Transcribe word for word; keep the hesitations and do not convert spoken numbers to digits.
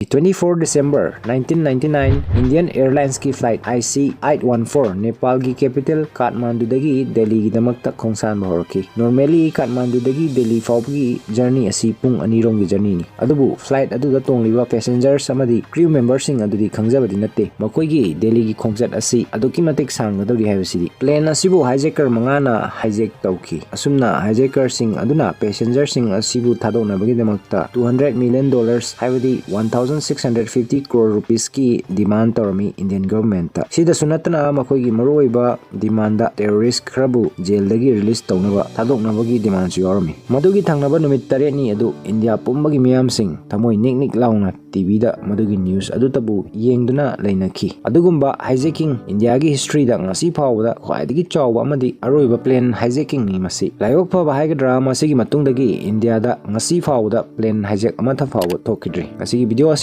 Twenty four December nineteen ninety nine, Indian Airlines ꯀꯤ flight I C eight one four ꯅꯦꯄꯥꯜꯒꯤ capital ꯀꯥꯊꯃꯥꯟꯗꯨꯗꯒꯤ ꯗꯦꯜꯂꯤꯒꯤꯗꯃꯛꯇ ꯈꯣꯡꯁꯥꯟꯕ ꯍꯧꯔꯛꯈꯤ꯫ Normally ꯀꯥꯊꯃꯥꯟꯗꯨꯗꯒꯤ Delhi ꯐꯥꯎꯕꯒꯤ journey ꯑꯁꯤ ꯄꯨꯡ ꯑꯅꯤꯔꯣꯝꯒꯤ journey ꯅꯤ꯫ ꯑꯗꯨꯕꯨ flight ꯑꯗꯨꯗ ꯇꯣꯡꯂꯤꯕ passengers ꯑꯃꯗꯤ crew member ꯁꯤꯡ ꯑꯗꯨꯗꯤ ꯈꯪꯖꯕꯗꯤ ꯅꯠꯇꯦ꯫ ꯃꯈꯣꯏꯒꯤ ꯗꯦꯜꯂꯤꯒꯤ ꯈꯣꯡꯆꯠ ꯑꯁꯤ ꯑꯗꯨꯛꯀꯤ ꯃꯇꯤꯛ ꯁꯥꯡꯒꯗꯧꯔꯤ ꯍꯥꯏꯕꯁꯤꯗꯤ꯫ Plane ꯑꯁꯤꯕꯨ hijacker ꯃꯉꯥꯅ hijack ꯇꯧꯈꯤ꯫ ꯑꯁꯨꯝꯅ hijacker ꯁꯤꯡ ꯑꯗꯨꯅ passenger ꯁꯤꯡ ꯑꯁꯤꯕꯨ ꯊꯥꯗꯣꯛꯅꯕꯒꯤꯗꯃꯛꯇ two hundred million dollars, ꯍꯥꯏꯕꯗꯤ one thousand six hundred fifty crore rupees ꯀꯤ demand ꯇꯧꯔꯝꯃꯤ Indian government ꯇ꯫ ꯁꯤꯗꯁꯨ ꯅꯠꯇꯅ ꯃꯈꯣꯏꯒꯤ ꯃꯔꯨꯑꯣꯏꯕ demand ꯗ terrorist ꯈꯔꯕꯨ jail ꯗꯒꯤ release ꯇꯧꯅꯕ ꯊꯥꯗꯣꯛꯅꯕꯒꯤ demand ꯁꯨ ꯌꯥꯎꯔꯝꯃꯤ꯫ ꯃꯗꯨꯒꯤ ꯊꯪꯅꯕ ꯅꯨꯃꯤꯠ ꯇꯔꯦꯠꯅꯤ ꯑꯗꯨ ꯏꯟꯗꯤꯌꯥ ꯄꯨꯝꯕꯒꯤ ꯃꯤꯌꯥꯝꯁꯤꯡ ꯊꯃꯣꯏ ꯅꯤꯛ ꯅꯤꯛ ꯂꯥꯎꯅ T V ꯗ ꯃꯗꯨꯒꯤ news ꯑꯗꯨꯇꯕꯨ ꯌꯦꯡꯗꯨꯅ ꯂꯩꯅꯈꯤ꯫ ꯑꯗꯨꯒꯨꯝꯕ hijacking ꯏꯟꯗꯤꯌꯥꯒꯤ history ꯗ ꯉꯁꯤ ꯐꯥꯎꯕꯗ ꯈ꯭ꯋꯥꯏꯗꯒꯤ ꯆꯥꯎꯕ ꯑꯃꯗꯤ ꯑꯔꯣꯏꯕ plane hijacking ꯅꯤ ꯃꯁꯤ꯫ ꯂꯥꯏꯕꯛ ꯐꯕ ꯍꯥꯏꯒꯗ꯭ꯔꯥ, ꯃꯁꯤꯒꯤ ꯃꯇꯨꯡꯗꯒꯤ ꯏꯟꯗꯤꯌꯥꯗ ꯉꯁꯤ ꯐꯥꯎꯕꯗ plane hijack ꯑꯃꯠꯇ ꯐꯥꯎꯕ ꯊꯣꯛꯈꯤꯗ꯭ꯔꯤ꯫ ꯉꯁꯤꯒꯤ video ꯑꯁꯤ